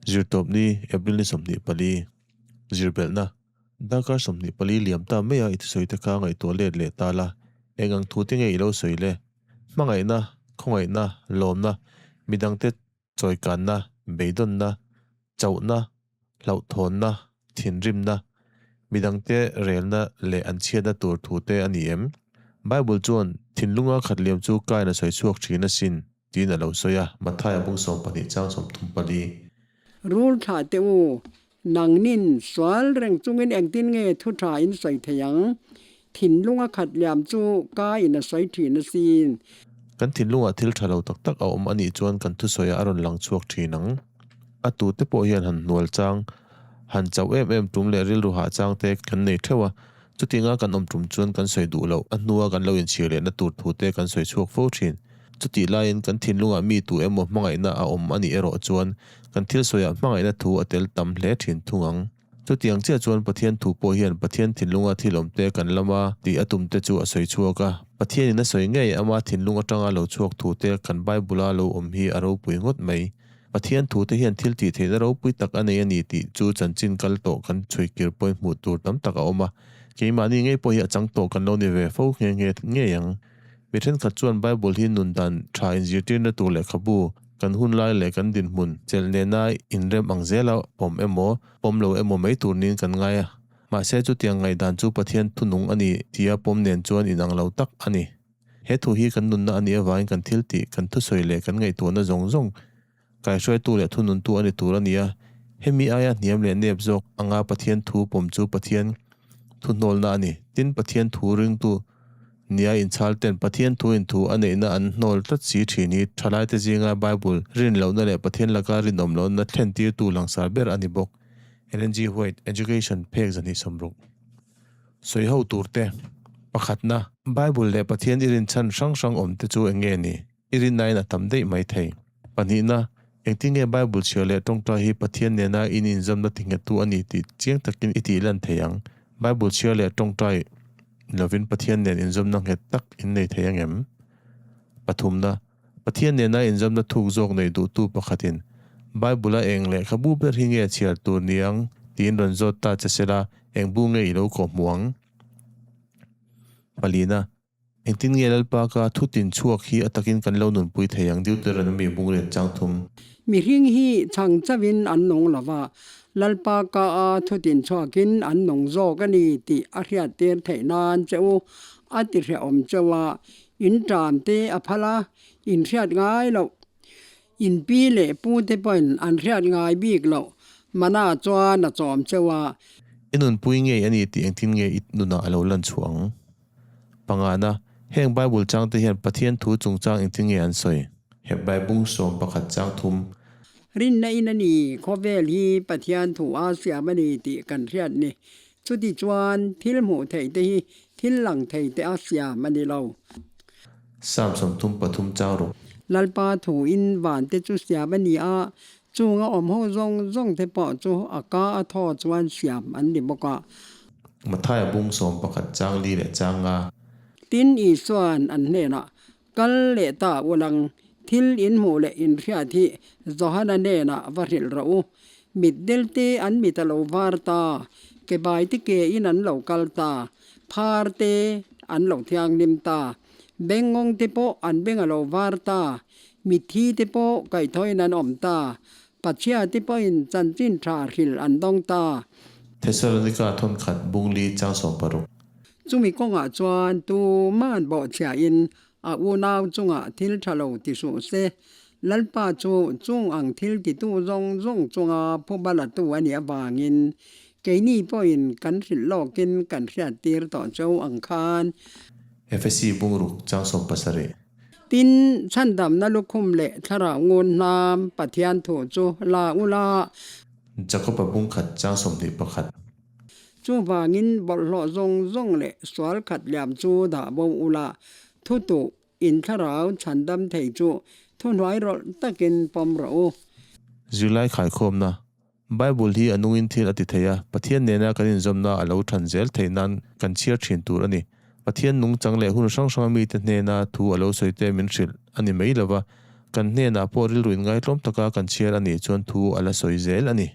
Zirtawpni, April ni 24, Zirbelhna, Darkar 24 liam ta mai a i thusawi te kha ngaihtuah let leh ta la, eng ang thu te nge i lo sawi le? Hmangaihna, khawngaihna, lawmna, midangte chawikanna, beidawnna, chauhna, hlauhthawnna, thinrimna, midangte relna leh an chhiatna tur thu te a ni em? Bible chuan, Thinlunga khat liam chu kain a sawi chhuak thin asin, tiin a lo sawi a, Mathaia bung 12 chang 34. Rul thlah teh u, nangnin sual reng chungin engtin nge thu tha in sawi thei ang? Thinlunga khat liam chu kain a sawi thin asin. Kan thinlungah thil tha lo tak tak a awm a nih chuan kan thusawiah a rawn lang chhuak thin ang. A tute pawh hian han hnual chang, han chauh em em tum leh rilru hah chang te kan nei theuh a, chutinga kan awm tum chuan kan sawi duh loh, a hnua kan lo inchhir lehna tur thu te kan sawi chhuak fo thin. Chutih laiin kan thinlungah mi tu emaw hmangaihna a awm a nih erawh chuan kan thil sawiah hmangaihna thu a tel tam hle thin thung ang. Chutiang chiah chuan Pathian thu pawh hian Pathian thinlunga thil awmte kan lama tih a tumte chu a sawi chhuak a. Pathianin a sawi ngei ama thinlung atanga lo chhuak thute kan Bible-a lo awm hi a ropui ngawt mai. Pathian thute hian thil tih theihna ropui tak a nei a ni tih chu chanchin kal tawh kan chhuikir pawhin hmuh tur tam tak a awm a. Keimahni ngei pawh hi a chang tawh kan lo ni ve fo nghe nghe ngei ang. Mi thenkhat chuan Bible hi nun dan tha inzirtirna tur lehkhabu, kan hun lai leh kan dinhmun chelh nena inrem ang zela pawm emaw, pawm lo emaw mai tur niin kan ngai a. Mahse chutiang ngaihdan chu Pathian thunung a ni tia pawm nen chuan inang lo tak a ni. He thu hi kan nunna a nih avangin kan thil tih, kan thusawi leh kan ngaihtuahna zawng zawng kaihruaitu leh thununtu a ni tur a ni a. Hemi aia hniam leh nep zawk anga Pathian thu pawm chu Pathian thuhnawlna a ni. Tin, Pathian thu ringtu nia inchhal ten Pathian thu in thu a neihna an hnawl tlat si thin hi thalaite zinga Bible rin lohna leh Pathian laka rinawm lohna thlentirtu langsar ber a ni bawk. Ellen G. White, Education, phek 260. Sawi ho turte, Pakhatna, Bible leh Pathian i rinchhan hrang hrang awmte chu eng nge ni? I rinnain a tam daih mai thei. Pahnihna, engtin nge Bible chhiar leh tawngtai hi Pathian nena in inzawmna tinghettu a ni tih chiang takin i tih lan thei ang. Bible chhiar leh tawngtai lovin Pathian nen inzawmna nghet tak in nei thei ang em? Pathumna, Pathian nena inzawmna thuk zawk neih duhtu pakhatin Bible-a eng lehkhabu ber hi nge chhiar tur ni ang tiin rawn zawt ta che sela, eng bu nge i lo kawhhmuh ang? Palina, Engtin nge Lalpa ka thu tin chhuak hi a takin kan lo nunpui thei ang Deuteronomy bung riat chang thum. Mihring hi chhang chauhin an nung lo va, Lalpa ka a thu tin chhuakin an nung zawk a ni tih a hriattir theih nan che u a ti hrehawm cheu a, in ṭam te a phal a, in hriat ngai loh. In pi leh pu te pawhin an hriat ngai bik loh mana chuan a chawm cheu a. I nunpui ngei a ni tih engtin nge i nunah a lo lan chhuah ang? Pangana, heng Bible changte hian Pathian thu chungchang engtin nge an sawi? Hebrai bung 11 chang thum. Rinna in a ni, khawvel hi Pathian thu a siam a ni tih kan hriat ni. Chuti chuan thil hmuh theih te hi thil lang thei te a siam a ni lo. Psalm 33 chang ruk. Lalpa thu in van te chu siam a ni a, Chung a awm ho zawng zawng te pawh chu a ka a thaw chuan siam an ni bawk a. Mathaia bung 11 chang li leh chang nga. Tin Isua'n an hnenah, Kal leh ta ulang, thil in hmuh leh in hriat hi Johana hnenah va hrilh rawh u. Mitdel te an mit a lo var ta, ke bai te ke in an lo kal ta, phar te an lo thianghlim ta, bengngawng te pawh an beng a lo var ta, Mitthi te pawh kaihthawhin an awm ta, Pachhia te pawhin chanchin tha hrilh an dawng ta. Thesalonika thawnkhat bungli chang 16. Chumi kawngah chuan tuman bawhchhiahin a unau chungah thil tha lo ti suh se, Lalpa chu chung ang thil titu zawng zawng chunga phuba latu a nih avangin keini pawhin kan hrilh lawkin kan hriattir tawh cheu ang khan. Efesi bungruk chang 17. Tin, chhandamna lukhum leh thlarau ngun hnam Pathian thu chu la u la. Jakob-a bung khat chang 21. Chuvangin bawlhhlawh zawng zawng leh sual khat liam chu dah bo u la, thu tuh in thlarau chhandam thei chu thuhnuai rawlh takin pawm rawh u. Zirlai khaikhawmna, Bible hi a nungin thil a ti thei a, Pathian nena kan inzawmna a lo than zel theih nan kan chhiar thin tur a ni. Pathian nungchang leh hun hrang hranga mite hnena thu a lo sawi te min hrilh a ni mai lova, Kan hnenah pawh rilru inngaitlawm taka kan chhiar a nih chuan thu a la sawi zel a ni.